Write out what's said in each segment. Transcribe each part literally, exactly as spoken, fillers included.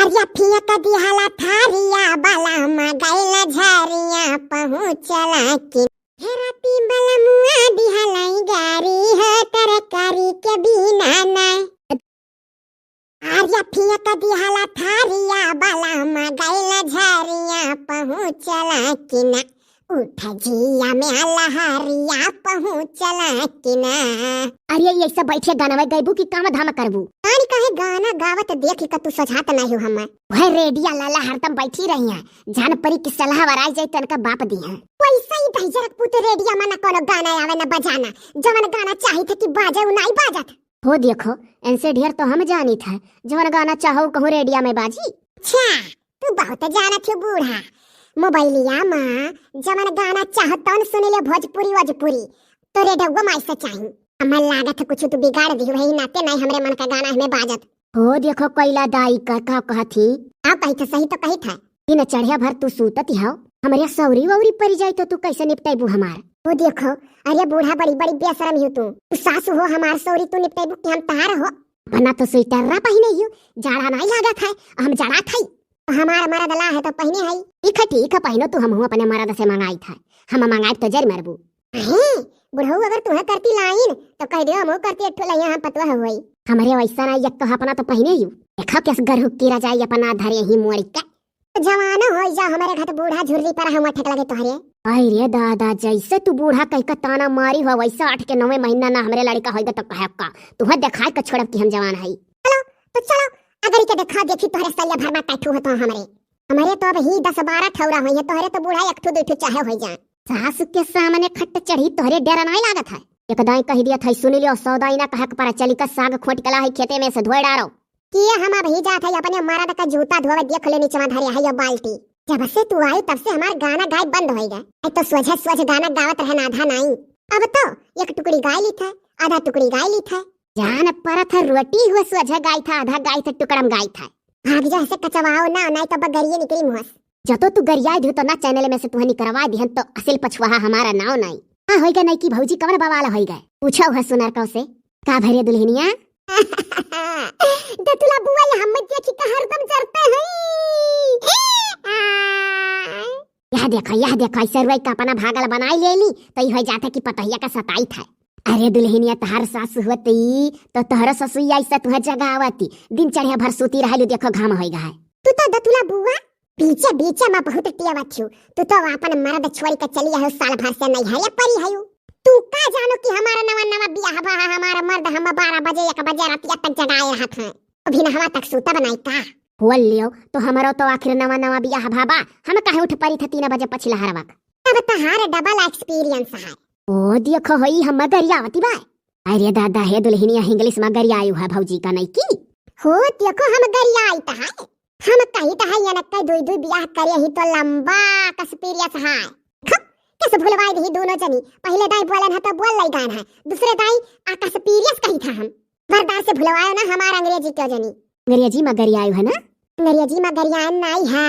या फेंक दिहला थारिया, बलमा गइल झरिया, पहुँचला कि ना। हे राती बलमुआ दिहलाई गारी हो, तरकारी के बिना ना। अरे फेंक दिहला थारिया, बलमा गइल झरिया, पहुँचला कि ना। उठ जिया में लहरिया, पहुँचला कि ना। अरे, ऐसा बैठे गाना में गइबू कि काम धाम करबू? तानी काहे गाना गावत देख के तू सोझात नहीं हो हमें। वह रेडिया लाला हरदम बैठी रही है, जान परी कि सलाह वराई जाए तनका बाप दी है। वैसा ही दहिजरक पूत रेडिया में न कोनो गाना आवे न बजाना, जवन गाना चाहित है कि बाजे उ नाई बाजत। हो देखो, इनसे ढेर तो हम जानित है, जवन गाना चाहो कहूँ रेडिया में बाजी। अच्छा, तू बहुत जानत हो बूढ़ा। मोबाइलिया माँ जवन गाना चाहो तौन सुन ले, भोजपुरी वोजपुरी, तो रेडियो माई से चाही। हमें लागत है कुछ तू बिगाड़ दी, वही नाते नहीं हमरे मन का गाना हमें बाजत। हो देखो कैला दाई का, का कहत ही? का कही थे, सही तो कही थे। दिन चढ़िया भर तू सूतत हौ, हमरे सौरी वौरी परी जाई तो तू कैसे निपटैबू हमार? हो देखो, अरे बूढ़ा बड़ी बड़ी बेशरम ही तू, तू सासु हो हमार सौरी तू निपटैबू कि हम तहार हो? बना तो स्वेटर पहिने ही, जाड़ा नहीं लागत है, हम जड़ात है। हमार मरद ला है तो पहिने है। ठीक है, ठीक है, पहिनो तू, हमहू अपने मरद से मंगाई था, हम मंगाई तो जर मरबू। अहे, बुढ़ऊ अगर तुहे करती लाइन, तो कह दियो हमहू करती एक ठो लइया हम पतवा होई। हमरे वैसा ना एक तो अपना तो पहिने ही। देखो किस गरहु की रजाई अपना धरे ही मोड़ी के। तो जवान होई जा, हमरे घर तो बूढ़ा झुर्री पर हम अटक लगे तोहरे। आई रे दादा, जैसे तू बूढ़ा कह के ताना मारी हो, वैसे आठ के नौवे महीना ना हमरे लड़का होई तो कहे का? तुहे देखाई के छोड़ब कि हम जवान हई। चलो, तो चलो, अगर के देखा देखी तोहरे सैया भर में टैटू होता हमरे। हमरे तो अब ही दस बारह ठौरा होई है, तोहरे तो बूढ़ा एक ठो दो ठो चाहे होई जाए। सास के सामने खट चढ़ी तोहरे डर नहीं लागत है? एक दाई कह दिया था, सुन लियो, सौ दाई ना कहे के परा, चली का साग खोट के ला है खेते में से धोए डारो। कि हम अब ही जात है अपने मरद का जूता धोवे, देख ले नीचवा धरे है ये बाल्टी। जब से तू आई तब से हमार गाना गाए बंद होई गए। ए तो सोझे सोझे गाना गावत रहे ना आधा नाई। अब तो एक टुकड़ी गाय ली था, आधा टुकड़ी गाय ली था। जान परत है रोटी हुए सोझे गाय था, आधा गाय था, टुकड़म गाय था। भाग जा से कचवाओ ना, नहीं तो बगरिए निकली मुँह से। जतो तू गरियाए दियो तो ना चैनल में से तुहे निकरवा दिहन तो असिल पछुआहा हमारा नाव नाई। का होइगा नइकी भौजी, कवन बवाल होइगा? पूछो है सुनर कौ से। का भरे दुल्हनिया? दतुला बुआ, ये हम देखी का हरदम जरते हैं। यह देखो, यह देखो, ऐसे रुई का अपना भागल बनाई ले ली, तो ई हो जाता कि पतोहिया का सताई था। अरे दुल्हनिया, तहार सासु होती, तो तोहरो ससुइया ऐसा तुहे जगावती। दिन चढ़िया भर सूती रहलू, देखो घाम होइगा है। तू तो दतुला बुआ, बीचे बीचे में बहुत टियावत हूँ। तू तो अपन मरद छोड़ी के चली आयो, साल भर से नैहरे परी है। तू का जानो कि हमारा नवा नवा बियाह बा, हमारा मर्द हम बारह बजे, एक बजे रातिया तक जगाए रहत हैं, अभी नहवा तक सूता बनाई का? हो लियो, तो हमरो तो आखिर नवा नवा बियाह भा बा, हम काहे उठ परी थे तीन बजे पछिला हरवा का? तब तहार डबल एक्सपीरियंस है। ओ देखो होई हम गरियावती बा। अरे दादा हे दुल्हनिया, इंग्लिश में गरियायु है भौजी का नइकी? हो देखो हम गरियाई त है। हम कही त है, यनक्के दुई दुई बियाह करे ही तो लंबा कस्पीरियस है। ख-, कैसे भुलवाई दही दोनों जनी? पहले दाई बोलन है तो बोल लई गान है, दूसरे दाई आ कस्पीरियस कही था हम। बर्दाश्त से भुलवायो ना हमार अंग्रेजी क्यों जनी। अंग्रेजी में गरियायु है ना? अंग्रेजी में गरियान नाई है,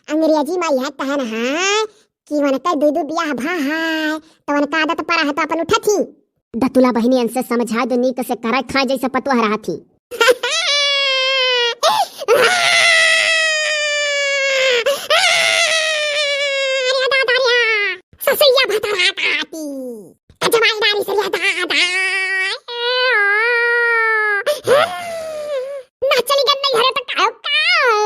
अंग्रेजी में यह कहन है कि वनके दुई दुई बियाह भा है, तो वनका आदत पड़ा है तो अपन उठत ही। दतुला बहिनी इनसे समझा दो, नीक से करे खाए जैसे पतोह रहत ही। अरे दादा रे, ससुइया भतरा ताती। जमाई नारी से लिया दादा। ना चली गन नहीं हरे तो काओ काओ।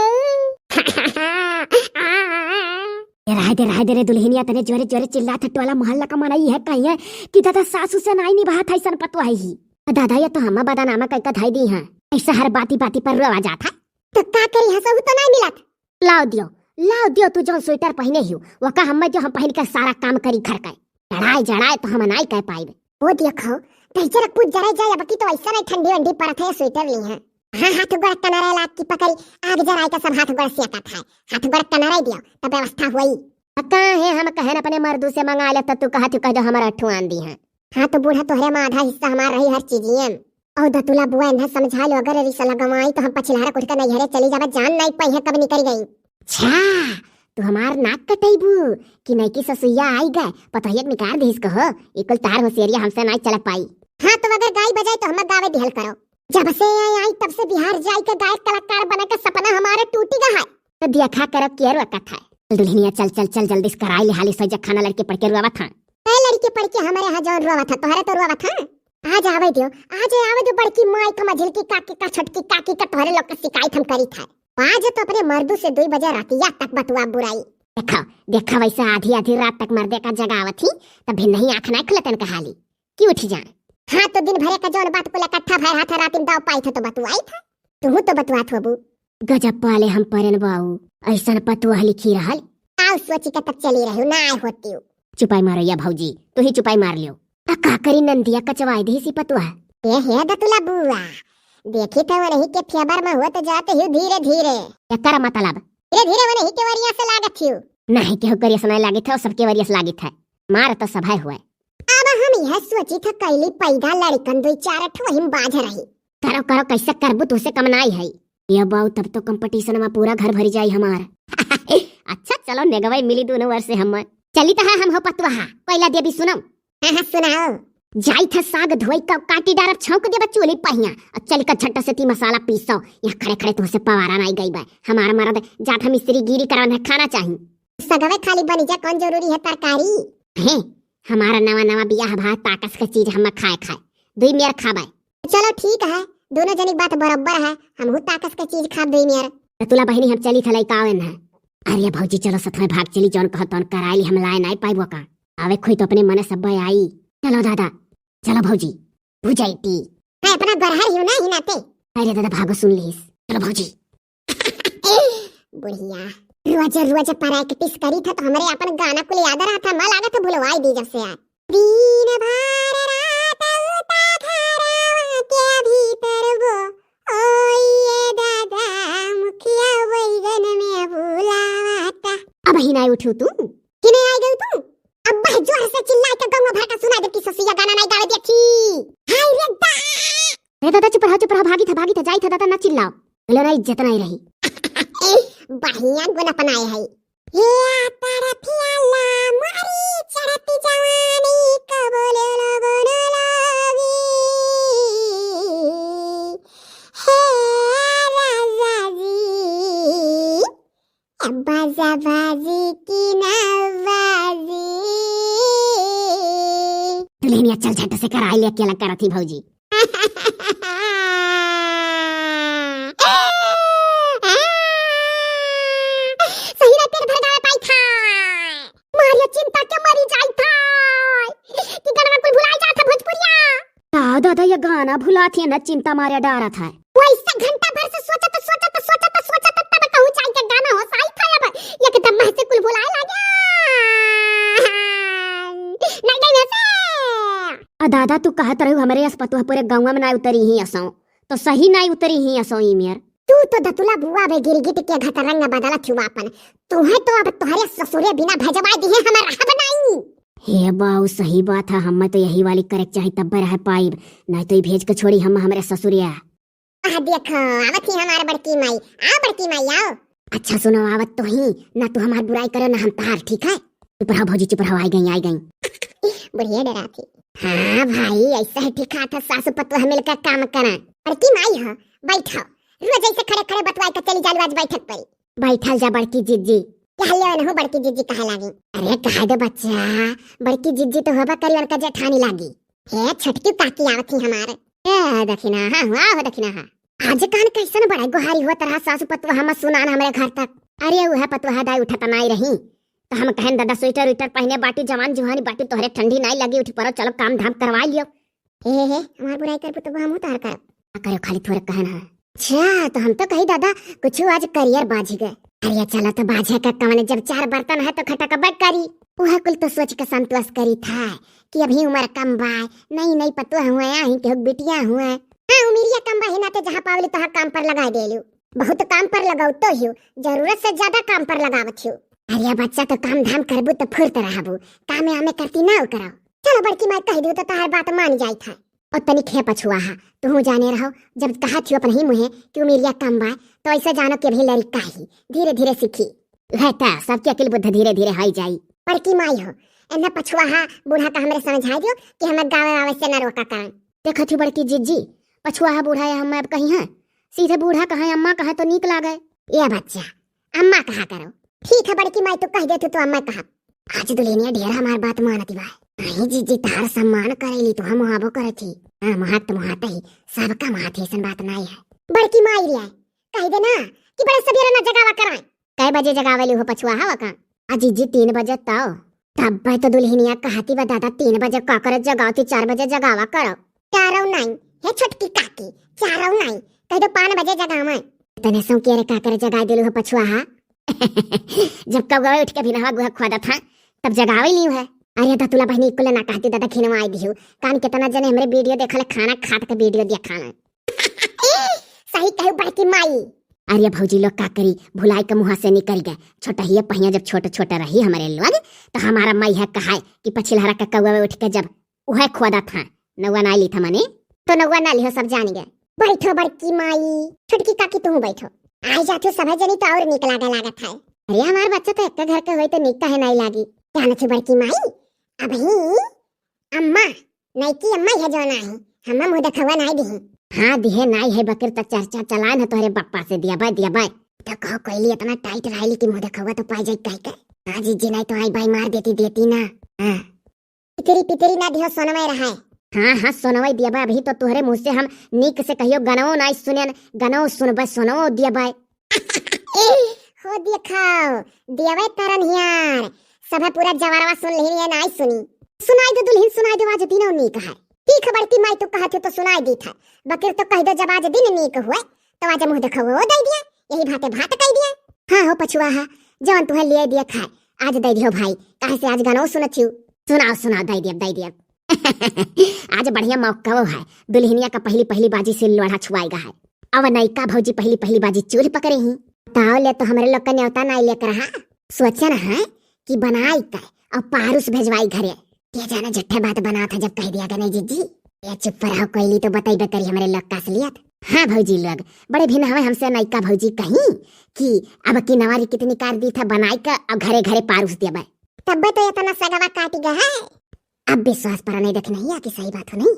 ए, रहे दे, रहे दे रे दुल्हनिया, तने जोरे जोरे चिल्लात है, टोला मोहल्ला का मनई है कहीं है कि दादा सासू से नाई निभात है, ऐसन पतोह ही। दादा ये तो हम बदनामा कई का धाई दी हैं, ऐसा हर बाती बाती पर रोवा जात है। तो का करी, हंसहु तो नाई मिलत। लाव दियो, लाव दियो, तू जौन स्वेटर पहिने हियो, वका हम्मे दियो, हम पहिन के सारा काम करी घर के। जड़ाए, जड़ाए तो हम नाई कह पाइबे। वो देखो, गैजर कुछ जरे जाए, अब की तो ऐसा नहीं ठंडी वंडी परत है, स्वेटर ली है। हाँ, हाथ गोड़ कनरे लाग की पकड़ी, आग जराए का सब हाथ गोड़ सेकत है। हाथ गोड़ कनरे दियो, तब व्यवस्था हुई। अब का है, हम कहन अपने मर्दू से मंगा ले, तब तू कहत हो, कह दो हमारा ठुआन दी है। हाँ, तो बूढ़ा तोहरे में आधा हिस्सा हमार रही हर चीजियन। औ दतुला बुआ, इन्हें समझा लो, अगर रिस लगवाई तो हम पछिलहरा कुछ का नैहरे चली जाबे, जान नाई पाई है कब निकल गई। अच्छा, तू हमार नाक कटैबू कि नैकी ससुइया आई गए, पतोहिया के निकार दिहिस कहो, ई कुल तार होशियारिया हमसे नाई चल पाई। हाँ, तो अगर गाई बजाई तो हमें गावे दिहल करो। जब से आई, आई तब से बिहार जाई के गायक कलाकार बने के सपना हमारे टूटी गा। तो देखा करो के रोकत है। चल दुल्हनिया, चल, चल, चल, जल्दी से कराई ले हाली सैया खाना, लड़के पढ़ के रोवत हैं। ए लड़के पढ़ के हमारे यहाँ जौन रोवत है, तोहरे तो रोवत है। आज आवे दियो, आज आवे दियो बड़की माई का, मझिलकी काकी का, छोटकी काकी का, तोहरे लोग का शिकायत हम करी था। आज तो अपने मर्दू से दुई बजे रातिया तक बतुआ बुराई। देखा, देखा वैसे आधी आधी रात तक मर्दे का जगावत ही, तब भी नहीं आँख नहीं खुलतन कहाली। कि उठ जाए। हाँ, तो दिन भरे का जौन बात कुल इकट्ठा भय रहा था, रात में दाव पाई था तो बतुआई था। तुहू तो बतुआत होबू। गजब पाले हम परेन बाऊ, ऐसन पतुआ लिखी रहल। आउ सोची के तब चली रही, ना आए होती। चुपाई मारो या भौजी, तू ही चुपाई मार लियो। आ का करी नंदिया कचवाई दी सी पतुआ। ए हे दतुला बुआ, देखी तो वही के फेबर में होत जात ही धीरे धीरे। एकर मतलब? धीरे धीरे वही के वरिया से लागत ही। नहीं केहू करिया से नहीं लागित है, सबके वरिया से लागित है। मार तो सभय हुए। अब हम यह सोची था कैली पैदा लड़कन दुई चार ठो वही में बाझ रही। करो करो, कैसे करबू, तुसे कम नाई है। ये बाऊ, तब तो कंपटीशन में पूरा घर भरी जाई हमार। अच्छा चलो नेगवाई मिली दोनों वर्ष से हम। चली तो है हम हो पतुआ, कोयला देवी सुनो। हाँ हाँ सुनाओ। जाई था साग धोई का काटी डारब छौंक देबा चूल्ही पहिया। और चल का झट्टा से ती मसाला पीसो। यहाँ खड़े खड़े तुहसे पवारा नाई गई बा। हमारा मरद जात हम स्त्री गिरी करन है, खाना चाही। सगवे खाली बनी जा, कौन जरूरी है तरकारी? हे, हमारा नवा नवा बियाह भा ताकस के चीज हम खाए खाए। दुई मेर खाबे। चलो ठीक है, दोनों जनी के बात बराबर है, हमहू ताकस के चीज खाब दुई मेर। रतुला बहिनी हम चली थलाई कावन है। अरे भौजी चलो सथवे भाग चली, जौन कहो तौन कराई ली, हम लाए नाई पाइबो का। आवे खोई तो अपने मने सब आई। चलो दादा, चलो भौजी, भुजाई ती। मैं अपना गरहर ही ना ही नाते। अरे दादा भागो सुन लीस। चलो भौजी। बुढ़िया, रोज रोज प्रैक्टिस करी था तो हमरे अपन गाना कुल याद रहा था, मैं लागत है भुलवाई दी जब से यार। दिन भर रात उता घरवा के भीतर वो, ओ ये दादा, मुखिया बैगन में बुलावाता। अब ही ना उठू तू, कि नहीं आई गई तू? अब बह जोर से चिल्ला के गंगा भर का सुना दे कि ससुया गाना नहीं गावे देखी। हाय रे दा। रे दादा चुप रहो, चुप रहो, भागी था, भागी था, जाई था दादा, ना चिल्लाओ। बोलो ना, इज्जत नहीं रही। बढ़िया गुण अपनाए है। हे तरफिया ला मारी चढ़ती जवानी कबले लगन लागी। हे राजा जी, बाजा बाजी की ना बाजी। दुल्हनिया चल झट से कराई ले, अकेला करत ही भौजी। सही ना पेट भर गावे पाई था। मारियो चिंता के मरी जाई था। कि गनवा कुल भुलाई जात है भोजपुरिया। का दादा, ये गाना भुलात है ना, चिंता मारे डारत है। वैसे घंटा भर से सोचत, सोचत, सोचत, सोचत, तब कहूँ जाई के गाना हो साई था अब। एकदम मह से कुल भुलाए लागे। नहीं गई वैसे। आ दादा, तू कहत रहू हमरे अस पतुआ पूरे गाँव में ना उतरी ही असो, तो सही ना उतरी ही असो ई मेर। तू तो दतुला बुआ बे गिरगिट के घटरंग बदलत हुआ अपन। तू है तो अब तोहरे ससुरे बिना भजवा दिए हमर रहब नहीं। हे बाऊ, सही बात है, हमें तो यही वाली करे के चाही, तब रह पाइब, नहीं तो ई भेज के छोड़ी हम हमरे ससुरिया। आह, देखो, आवत ही हमार बड़की माई। आओ बड़की माई, आओ। अच्छा सुनो, आवत तो ही, ना तू हमार बुराई करो, ना हम तार, ठीक है? चुप रहो भौजी, चुप रहो, आई गई, आई गई। बुढ़िया डरात ही। हाँ भाई, ऐसा है ठीक है, सासु पतोह मिलकर काम करा। बड़की माई हो, बैठो। रोज ऐसे खड़े खड़े बतवाई के चली जालू, आज बैठक परी। बैठल जा बड़की जिज्जी। कह ले नहु बड़की जिज्जी कहे लागी। अरे कह दे बच्चा, बड़की जिज्जी तो होबा करी उनका जेठानी लागी। हे छोटकी काकी आवत ही हमार। ए दखिना, हाँ, हाँ, हो दखिना, हाँ। आज कान कैसन बड़ा गोहारी होत रहा सासु पतोह हम सुनान हमरे घर तक। अरे उहे पतोह दाई उठत नाई रही। तो हम कहन दादा स्वेटर उइटर पहने बाटी, जवान जुहानी बाटी, तोहरे ठंडी नाई लगी, उठी परो, चलो काम धाम करवा लियो। हे, हे, हे, हमार बुराई करबू तब हमहू तोहर करब। का करे खाली थोड़े कहन है। अच्छा, तो हम तो कही दादा, कुछ आज करियर बाझी गए। अरे चलो तो बाझे का कवन, जब चार बर्तन है तो खटकबे करी। वह कुल तो सोच के संतोष करी था कि अभी उम्र कम बा, नई नई पतोह हुए, आही के बिटिया हुए। हाँ, उमिरिया कम बा, ही नाते जहाँ पावली तहाँ काम पर लगा देलू। बहुत काम पर लगाओ तो ही, जरूरत से ज्यादा काम पर लगावत ही। अरे बच्चा, तो काम धाम करबू तो फुर्त रहबू, कामे आमे करती ना करो। चलो बड़की माई कह दू तो तोहार बात मान जाई था। और तनिक हे पछुआ हा, तुहू जाने रहो, जब कहा थी अपने ही मुँहे कि उमिरिया कम बा, तो ऐसा जानो कि अभी लड़का ही, धीरे धीरे सीखी। है ता, सबके अकिल बुद्ध धीरे धीरे हाई जाई। बड़की माई हो, एन्ना पछुआ हा बूढ़ा का हमरे समझाई दियो कि हमें गावे वावे से न रोका करें। देखा थी बड़की जिज्जी, पछुआ हा बूढ़ा या हम अब कही हैं, सीधे बूढ़ा कहें, अम्मा कहें तो नीक लागे। ए बच्चा, अम्मा कहा करो। ठीक है बड़की माई, तू कह देथू तो अम्मा कहा। आज दुल्हनिया ढेर हमार बात मानती बा। नहीं जीजी, तार सम्मान करेली, तो हम मोहाबो करत ही। हाँ, मोहात तो मोहात ही, सबका मोहात है, ऐसन बात नहीं है। बड़की माई रे, कह दे ना कि बड़े सबेरे ना जगावा कराए। कै बजे जगावेली हो पछुआ हवा का? आ जीजी, तीन बजे तो। तब तो दुल्हनिया कहती बा, दादा, तीन बजे का करे जगावती, चार बजे जगावा करो। चारौ नाई, हे छोटकी काकी, चारौ नाई, कह दो पाँच बजे जगावे। तने सौ के रे का करे जगाई देलू हो पछुआ हा? जब कौआ उठ के भिनहवा गुहा खोदत हा, तब जगावे लियो है। अरे दतुला बहनी, कुल ना कहती दादा, खिनवा आई दिहू। कान कितना जने हमरे वीडियो देखले, खाना खात के वीडियो दिया खाना। सही कहू बड़की माई। अरे भौजी लोग का करी, भुलाई के मुँह से निकल गए। छोटहिया पहिया जब छोट छोट रही हमरे लोग, तो हमारा माई है कहाए कि पछिलहरा के कौआ उठ के जब उहे खोदत हा, नौवा ना ली था मने, तो नौवा ना लिहो, सब जान गए। बैठो बड़की माई, छोटकी काकी तुहू बैठो। आई जाथू सभे जनी तो और नीक लागे लागत है। अरे हमार बच्चा तो एक घर के होई तो नीक काहे नहीं लागी। जान छू बड़की माई, अबही अम्मा, नईकी अम्मा है जो ना है, हम मुँह देखवा नहीं दिही। हाँ दिहे नहीं है बकिर, तो चर्चा चलान है तोहरे बप्पा से, दिया बाय, दिया बाय। तो कहो कोयली इतना टाइट रहली कि मुँह देखवा तो पाई जाई कह के। हाँ जीजी, नहीं तो आई बाई मार देती, देती ना। हाँ। पितरी पितरी ना दिहो, सोनवे रहाए। हाँ, हाँ, सोनवे दियबे। अभी तो तोहरे मुँह से हम नीक से कहियो गनवो नाई सुनेन, गनवो सुनबे, सोनवो दियबे। हो देखाओ, दियबे तरन हियार, सभे पूरा जवारवा सुन लिहिन, ये नाई सुनी। सुनाई दे दुल्हिन, सुनाई दे, आज दिनो नीक है। ठीक है बड़की माई, तू कहत हो तो सुनाई दीत है, बकिर तो कह दो जब आज दिन नीक हुए, तो आज मुँह देखो वो दे दिया, यही भाते भात कह दिया। हाँ हो पछुआ है, जवन तुहे लिए दिया खाए, आज दे दियो भाई, काहे से आज गानो सुनत छियो। सुनाओ, सुनाओ, दे दिया, दे दिया। आज बढ़िया मौका वो है, दुल्हनिया का पहली पहली बाजी से लोढ़ा छुआएगा है। अब नयका भौजी पहली पहली बाजी चूल्ह पकड़े ही। ताव ले तो हमरे लोग का न्योता नाई लेकर रहा। सोचन है कि बनाई का और पारुस भेजवाई घरे। के जाने झूठे बात बनात है जब कह दिया गया नहीं जीजी। ये चुप रहो, कोयली तो बतैबे करी हमरे लोग का असलियत। हाँ भौजी लोग, बड़े भिनहवे हमसे नयका भौजी कहीं कि अब की नवारी कितनी कार दी था बनाई का और घरे घरे पारुस देबे। तब्बे तो इतना सगवा काट गया है। अब विश्वास पर नहीं देख नहीं आ कि सही बात हो नहीं।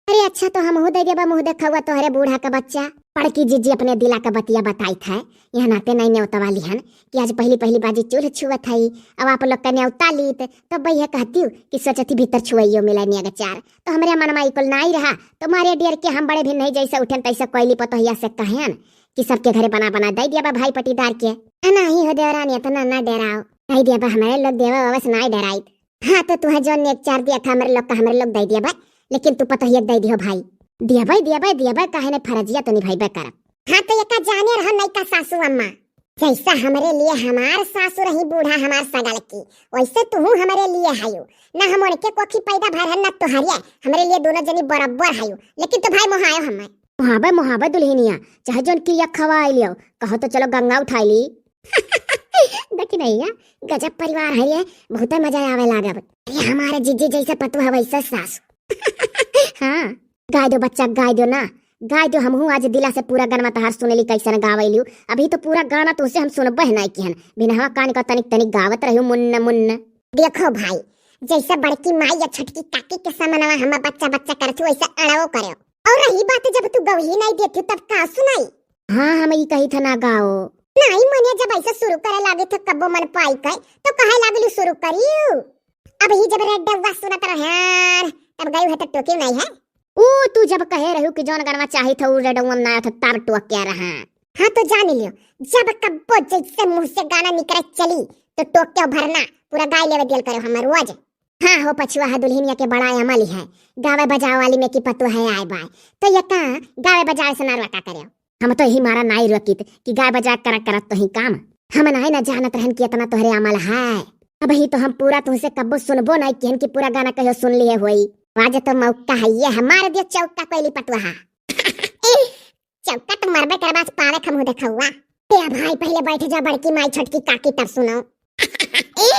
अरे अच्छा, तो हमहू दे देबा मुँह देखौआ तोहरे बूढ़ा का बच्चा। बड़की जीजी अपने दिला का बतिया बताइत है, यह नाते नहीं न्योता वाली हन कि आज पहली पहली बाजी चूल्ह छुअत है। अब आप लोग का न्योता लीत, तब भैया कहती कि सोचती भीतर छुआइयो मिला निया के चार। तो हमरे मन में कुल नाई रहा, तो मारे डियर के हम बड़े भी नहीं जैसे उठेन तैसे कोयली पतोहिया से कहन कि सबके घरे बना बना दे दिया बा भाई पटीदार के। आ नाही हो देवरानी, इतना ना डराओ, दे दिया बा, हमारे लोग देवा बाबा से नाई डराइत। हाँ, तो तुहे जौन नेक चार दिया था, हमरे लोग का हमरे लोग दे दिया बा, लेकिन तू पतोहिया के दे दियो भाई। दिया बा, दिया बा, दिया बा, काहे ने फरजिया तो निभाइबे करब। हाँ, तो एका जाने रहो नयका सासू अम्मा, जैसा हमरे लिए हमार सासू रही बूढ़ा हमार सगल की, वैसे तुहू हमरे लिए हयो। ना हम उनके कोखी पैदा भर हन, ना तोहरिया, हमरे लिए दोनों जनी बराबर हयो, लेकिन तो भाई मोहायो हमें। मोहाबे, मोहाबे दुल्हनिया, चाहे जौन किया खवाई लियो, कहो तो चलो गंगा उठाई ली। देखी भैया, गजब परिवार है ये, बहुते मजा आवे लागब। अरे हमारे जीजी जैसे पतोह वैसे सास। हाँ, गाय दो बच्चा, गाय दो ना, गाय दो। हमहू आज दिला से पूरा गनवा तहार सुनेली कैसन गावैलू। अभी तो पूरा गाना तुझसे हम सुनबे है नहीं किहन, बिनहवा कान का तनिक तनिक गावत रहू मुन्न मुन्न। देखो भाई, जैसे बड़की माई या छोटकी काकी के समनवा हम बच्चा बच्चा करत हूँ, वैसे अड़वो करे। और रही बात, जब तू गवही नहीं देती तब का सुनाई? हाँ, हम ई कही था ना गाओ। नहीं मने, जब ऐसे शुरू करे लागे थे कब्बो मन पाई के, तो कहे लागलू शुरू करियो। अब ही जब रेड डब्बा सुनत रहन, तब गई है तो टोकी नहीं है। ऊ तू जब कहे रहू कि जौन गनवा चाही था ऊ रेडवा में ना था, तब टोक के रहा। हाँ तो जान लियो, जब कब्बो जैसे मुँह से गाना निकले चली, तो टोक के भरना पूरा गाय लेवे दियल करो हमर रोज। हाँ हो पछुआ है, दुल्हनिया के बड़ा अमल है, गावे बजावे वाली में की पतोह है आए बाय, तो ये का गावे बजावे से ना रोका करे। हम तो यही मारा नाई रोकित कि गाय बजाय करत करत तो ही काम। हम नाई ना जानत रहन कि इतना तोहरे अमल है। अब ही तो हम पूरा तुहसे कब्बो सुनबो नाई किहन कि पूरा गाना कहियो सुन लिए होई। आज तो मौका है, ये हमारे दियो चौका कोयली पतोहा। चौका तो मरबे करबा, आज पावे खमहू देखौआ। ए भाई, पहले बैठ जा, बड़की माई छोटकी काकी तब सुनो। ए,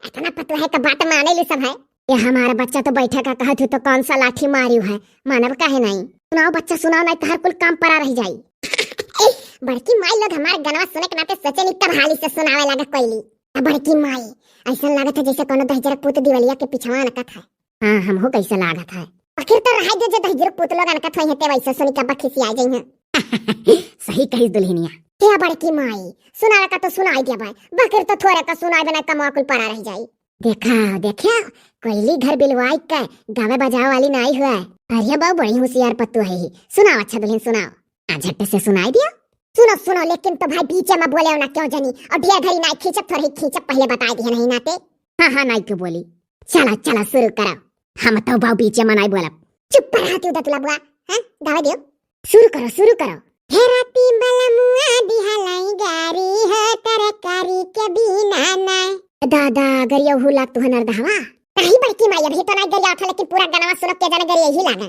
इतना पतोह है का बात माने ली सब है। ये हमारा बच्चा तो बैठे का कहत हूँ तो कौन सा लाठी मारियो है, मानब काहे नहीं? सुनाओ बच्चा सुनाओ, नहीं तो हर कुल काम परा रह जाई। ए, बड़की माई लोग हमार गनवा सुने के नाते सोचे नहीं कब हाली से सुनावे लगा कोयली। आ बड़की माई, ऐसा लागत है जैसे कोनो दहिजरा पूत दिवलिया के पिछवा अनकत है। हाँ, हमहू कैसे लागत है। आखिर तो रहाई दे, जे दहिजरा पूत लोग अनकत होई है, ते वैसे सुनी कब खिसिया जाई है। सही कही दुल्हनिया। हे बड़की माई, सुनावे का तो सुनाई दिया भाई, बकर तो थोड़े का सुनाई बना कमवा कुल परा रह जाई। देखा, देखा, कोयली घर बिलवाई के गावे बजावे वाली नाई हुआ। अरे बाबू, बड़ी होशियार पत्तू है ही। सुनाओ अच्छा दुल्हन, सुनाओ। आ झट से सुनाई दिया। सुनो, सुनो, लेकिन तो भाई बीचे में बोले ना क्यों जनी, और ढेर घड़ी नाई खींचब, थोड़ी खींचब, पहले बताई दिया नहीं नाते। हाँ, हाँ, नाई क्यों बोली। चलो, चलो, शुरू करो। हम तो बाबू बीचे में नाई बोलब। चुप पर रहती उदत लबुआ, हैं? गावे दियो। शुरू करो, शुरू करो। हे राती बलमुआ दिहलाई गारी हो तरकारी के बिना ना। दादा, गरिया हु लाग तुहन अर्धवा। नहीं बड़की माई, अभी तो ना गरिया था, लेकिन पूरा गनवा सुनब के जाने गरिया ही लागे।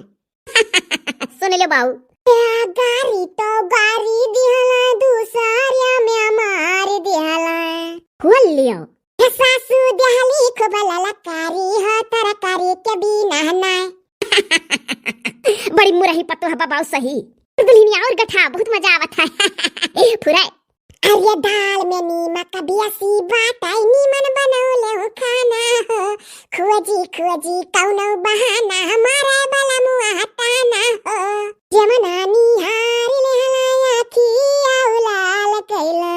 सुन लो बाऊ। ए गारी तो गारी दिहला, दूसरिया में मार दिहला। खोल लियो। हे सासू दिहली खूब ललकारी हो तरकारी के बिना ना। बड़ी मुरही पतोह बा बाऊ सही। दुल्हनिया और गठा, बहुत मजा आवत है। फुरे। अरे दाल में नीमक बेसी बाटे, नीमन बनौले हो खाना हो। खोजी खोजी कौनो बहाना, हमारे बलमुआ हटाना हो। जमुना निहार लेहला आँखिया लाल कैला,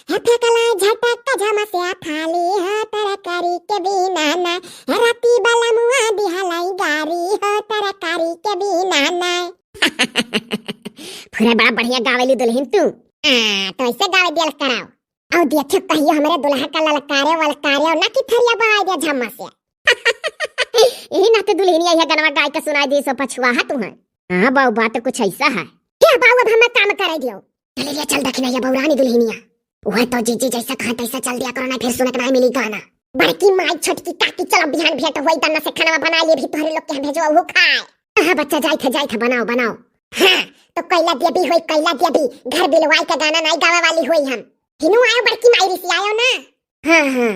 हे फेंकला झटक झमसिया थाली हो तरकारी के बिना ना। हे राती बलमुआ दिहलाई गारी हो तरकारी के बिना ना। फुरे, बड़ा बढ़िया गावेली दुल्हन तू। हाँ, तो ऐसे गावे दियल कराओ। और देखियो कहियो हमरे दुल्हा का ललकारे वलकारे और ना कि थरिया बहाई दे झम्मा से। यही नाते दुल्हनिया यह गनवा गाय के सुनाई दी सो पछुआ है तू है। हाँ बाऊ, बात तो कुछ ऐसा है। हे बाऊ, अब हमें काम करे दियो। चले ले चल दखिना ये बौरानी दुल्हनिया। वह तो जीजी जैसा कहा तैसा चल दिया करो ना, फिर सुनत ना मिली गाना। बड़की माई छोटकी काकी चलो बिहान भेंट होई, दन्ना से खाना बना लिए भी तोहरे लोग के हम भेजो वो खाए। हाँ बच्चा, जाई थे, जाई थे, बनाओ, बनाओ। हाँ, तो कैला देवी होई, कैला देवी, घर बिलवाई का गाना नाई गावे वाली होई हम। हिनू आयो बड़की माई रिसी आयो ना। हाँ, हाँ।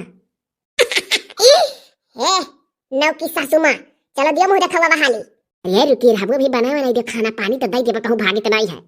ए, नौकी सासू माँ, चलो दियो मुँह देखावा बहाली। अरे रुकी रहबू, अभी बनावे नाई दे खाना पानी तो दई देबा, कहूँ भागित नाई है।